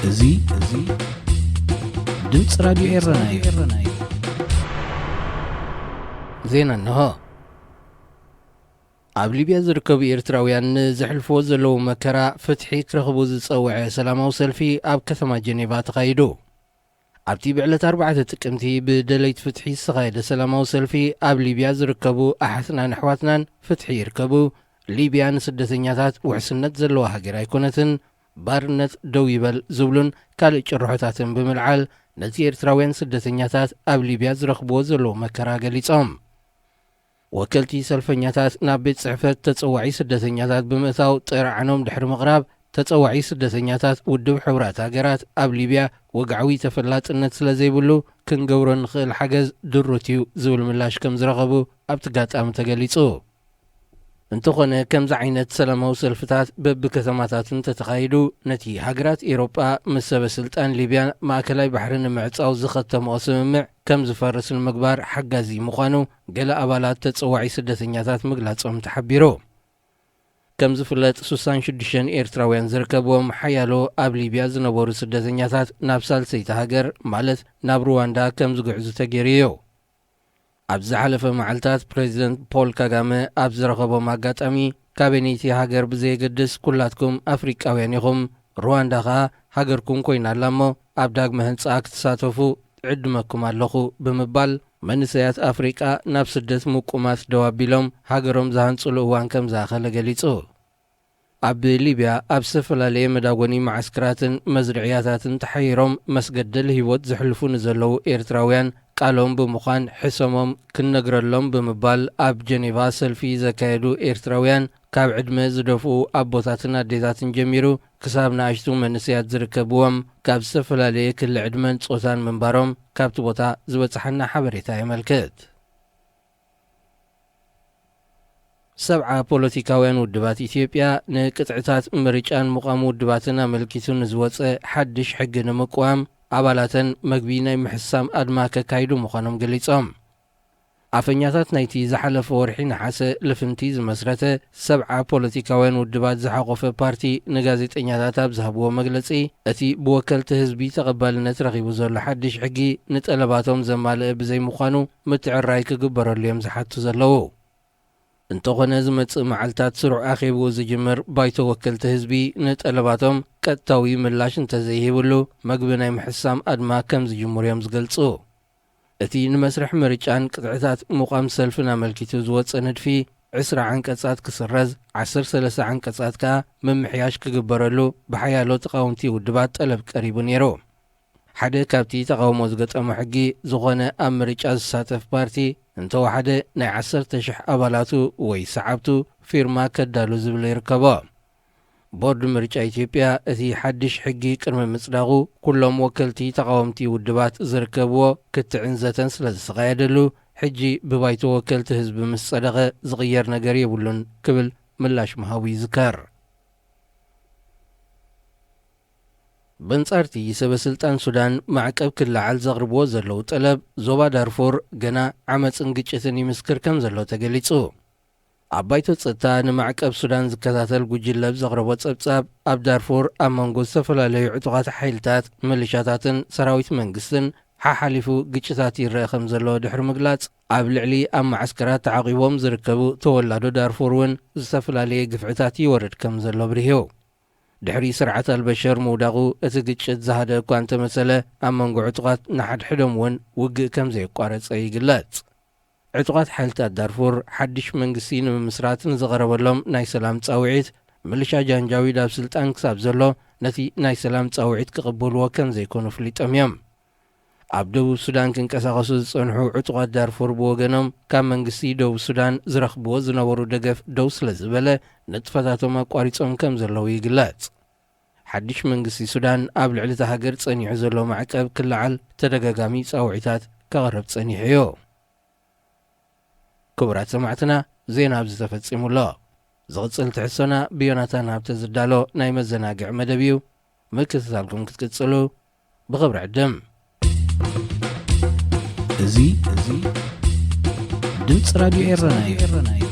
እዚ እዚ ድምፂ ራዲዮ ኤረና እዩ። ዜና እንሆ። ኣብ ሊብያ ዝርከቡ ኤርትራውያን ንዘሕልፍዎ ዘለዉ መከራ ፍትሒ ክረኽቡ ዝጸውዐ ሰላማዊ ሰልፊ ኣብ ከተማ ጀኔቫ ተኻይዱ። ኣብቲ ብዕለት ኣርባዕተ ጥቅምቲ ብደለይቲ ፍትሒ ዝተኻየደ ሰላማዊ ሰልፊ፣ ኣብ ሊብያ ዝርከቡ ኣሓትናን ኣሕዋትናን ፍትሒ ይርከቡ፣ ሊብያ ንስደተኛታት ውሕስነት ዘለዋ ሃገር ኣይኮነትን፣ ባርነት ደው ይበል ዝብሉን ካልእ ጭርሖታትን ብምልዓል፣ ነቲ ኤርትራውያን ስደተኛታት ኣብ ሊብያ ዝረኽብዎ ዘለዉ መከራ ገሊጾም። ወከልቲ ሰልፈኛታት ናብ ቤት ጽሕፈት ተጸዋዒ ስደተኛታት ብምእታው ጥርዓኖም ድሕሪ ምቕራብ፣ ተጸዋዒ ስደተኛታት ውድብ ሕቡራት ሃገራት ኣብ ሊብያ ወግዓዊ ተፈላጥነት ስለ ዘይብሉ፣ ክንገብሮ ንኽእል ሓገዝ ድሩት እዩ ዝብል ምላሽ ከም ዝረኸቡ ኣብቲ ኣጋጣሚ ተገሊጹ። እንተኾነ፣ ከምዚ ዓይነት ሰላማዊ ሰልፍታት በብከተማታት እንተተኻይዱ፣ ነቲ ሃገራት ኤውሮጳ ምስ ሰበ ስልጣን ሊብያ ማእከላይ ባሕሪ ንምዕጻው ዝኸተምኦ ስምምዕ ከም ዝፈርስ ንምግባር ሓጋዚ ምዃኑ ገለ ኣባላት ተጸዋዒ ስደተኛታት ምግላጾም ተሓቢሩ። ከም ዝፍለጥ፣ ስሳን ሽዱሽተን ኤርትራውያን ዝርከብዎም ሓያሎ ኣብ ሊብያ ዝነበሩ ስደተኛታት ናብ ሳልሰይቲ ሃገር፣ ማለት ናብ ሩዋንዳ ከም ዝግዕዙ ተገይሩ እዩ። ኣብ ዝሓለፈ መዓልታት፣ ፕሬዚደንት ፖል ካጋመ ኣብ ዝረኸቦም ኣጋጣሚ፣ ካቢኔቲ ሃገር ብዘየገድስ፣ ኩላትኩም ኣፍሪቃውያን ኢኹም፣ ሩዋንዳ ኸኣ ሃገርኩም ኮይና ኣላ እሞ፣ ኣብ ዳግመ ህንጻኣ ክትሳተፉ ዕድመኩም ኣለኹ ብምባል፣ መንእሰያት ኣፍሪቃ ናብ ስደት ምቁማት ደው ኣቢሎም ሃገሮም ዝሃንጽሉ እዋን ከም ዝኣኸለ ገሊጹ። ኣብ ሊብያ ኣብ ዝተፈላለየ መዳጎኒ መዓስከራትን መዝርዕያታትን ተሓይሮም መስገደል ህይወት ዘሕልፉ ንዘለዉ ኤርትራውያን ቃሎም ብምዃን ሕሰሞም ክንነግረሎም ብምባል ኣብ ጀኔቫ ሰልፊ ዘካየዱ ኤርትራውያን፣ ካብ ዕድመ ዝደፍኡ ኣቦታትን ኣዴታትን ጀሚሩ ክሳብ ንኣሽቱ መንእሰያት ዝርከብዎም፣ ካብ ዝተፈላለየ ክሊ ዕድመን ጾታን ምንባሮም ካብቲ ቦታ ዝበጽሓና ሓበሬታ የመልክት። ሰብዓ ፖለቲካውያን ውድባት ኢትዮጵያ ንቅጥዕታት ምርጫን ምቋም ውድባትን ኣመልኪቱ ንዝወጸ ሓድሽ ሕጊ ንምቅዋም ኣባላተን መግቢ ናይ ምሕሳም ኣድማ ከካይዱ ምዃኖም ገሊጾም። ኣፈኛታት ናይቲ ዝሓለፈ ወርሒ ነሓሰ ልፍንቲ ዝመስረተ ሰብዓ ፖለቲካውያን ውድባት ዝሓቖፈ ፓርቲ ንጋዜጠኛታት ኣብ ዝሃብዎ መግለጺ፣ እቲ ብወከልቲ ህዝቢ ተቐባልነት ረኺቡ ዘሎ ሓድሽ ሕጊ ንጠለባቶም ዘማልአ ብዘይምዃኑ ምትዕራይ ክግበረሉ እዮም ዝሓቱ ዘለዉ። እንተኾነ፣ ዝመጽእ መዓልታት ስሩዕ ኣኼብኡ ዝጅምር ባይቶ ወከልቲ ህዝቢ ንጠለባቶም ቀጥታዊ ምላሽ እንተዘይሂብሉ፣ መግቢ ናይ ምሕሳም ኣድማ ከም ዝጅምሩ እዮም ዝገልጹ። እቲ ንመስርሕ ምርጫን ቅጥዕታት ምቋም ሰልፍን ኣመልኪቱ ዝወጸ ንድፊ፣ ዕስራ ዓንቀጻት ክስረዝ፣ ዓሰርተ ሰለስተ ዓንቀጻት ከኣ ምምሕያሽ ክግበረሉ ብሓያሎ ተቓወምቲ ውድባት ጠለብ ቀሪቡ ነይሩ። ሓደ ካብቲ ተቓውሞ ዝገጠሞ ሕጊ፣ ዝኾነ ኣብ ምርጫ ዝሳተፍ ፓርቲ እንተወሓደ ናይ ዓሰርተ ሽሕ ኣባላቱ ወይ ሰዓብቱ ፊርማ ከዳሉ ዝብል ይርከቦ። ቦርድ ምርጫ ኢትዮጵያ እቲ ሓድሽ ሕጊ ቅድሚ ምጽዳቑ፣ ኩሎም ወከልቲ ተቓወምቲ ውድባት ዝርከብዎ ክትዕን ዘተን ስለ ዝተኻየደሉ፣ ሕጂ ብባይቶ ወከልቲ ህዝቢ ምስ ጸደቐ ዝቕየር ነገር የብሉን ክብል ምላሽ ምሃቡ ይዝከር። በንጻርቲ ሰበ ስልጣን ሱዳን ማዕቀብ ክለዓል ዘቕርብዎ ዘለዉ ጠለብ፣ ዞባ ዳርፉር ገና ዓመጽን ግጭትን ይምስክር ከም ዘሎ ተገሊጹ። ኣብ ባይቶ ጸጥታ ንማዕቀብ ሱዳን ዝከታተል ጉጅለ ኣብ ዘቕረቦ ጸብጻብ፣ ኣብ ዳርፉር ኣብ መንጎ ዝተፈላለዩ ዕጡቓት ሓይልታት፣ ምልሻታትን ሰራዊት መንግስትን ሓሓሊፉ ግጭታት ይረአ ከም ዘሎ ድሕሪ ምግላጽ፣ ኣብ ልዕሊ ኣብ መዓስከራት ተዓቂቦም ዝርከቡ ተወላዶ ዳርፉር እውን ዝተፈላለየ ግፍዕታት ይወርድ ከም ዘሎ ኣብሪሁ። ድሕሪ ስርዓት ኣልበሽር ምውዳቑ፣ እቲ ግጭት ዝሃደ እኳ እንተመሰለ፣ ኣብ መንጎ ዕጡቓት ንሓድሕዶም እውን ውግእ ከም ዘየቋረጸ ይግለጽ። ዕጡቓት ሓይልታት ዳርፉር ሓድሽ መንግስቲ ንምምስራት ንዝቐረበሎም ናይ ሰላም ጻውዒት፣ ምልሻ ጃንጃዊድ ኣብ ስልጣን ክሳብ ዘሎ፣ ነቲ ናይ ሰላም ጻውዒት ክቕበልዎ ከም ዘይኮኑ ኣፍሊጦም እዮም። ኣብ ደቡብ ሱዳን ክንቀሳቐሱ ዝጸንሑ ዕጡቓት ዳርፉር ብወገኖም፣ ካብ መንግስቲ ደቡብ ሱዳን ዝረኽብዎ ዝነበሩ ደገፍ ደው ስለ ዝበለ፣ ንጥፈታቶም ኣቋሪጾም ከም ዘለዉ ይግለጽ። ሓድሽ መንግስቲ ሱዳን ኣብ ልዕሊ እታ ሃገር ጸኒሑ ዘሎ ማዕቀብ ክለዓል ተደጋጋሚ ጻውዒታት ከቕርብ ጸኒሑ እዩ። ክቡራት ሰማዕትና፣ ዜና ኣብዚ ተፈጺሙ ኣሎ። ዝቕጽል ትሕዝቶና ብዮናታን ሃብተ ዝዳሎ ናይ መዘናግዒ መደብ እዩ። ምክትታልኩም ክትቅጽሉ ብኽብሪ ዕድም። እዚ እዚ ድምፂ ራዲዮ ኤረና እዩ።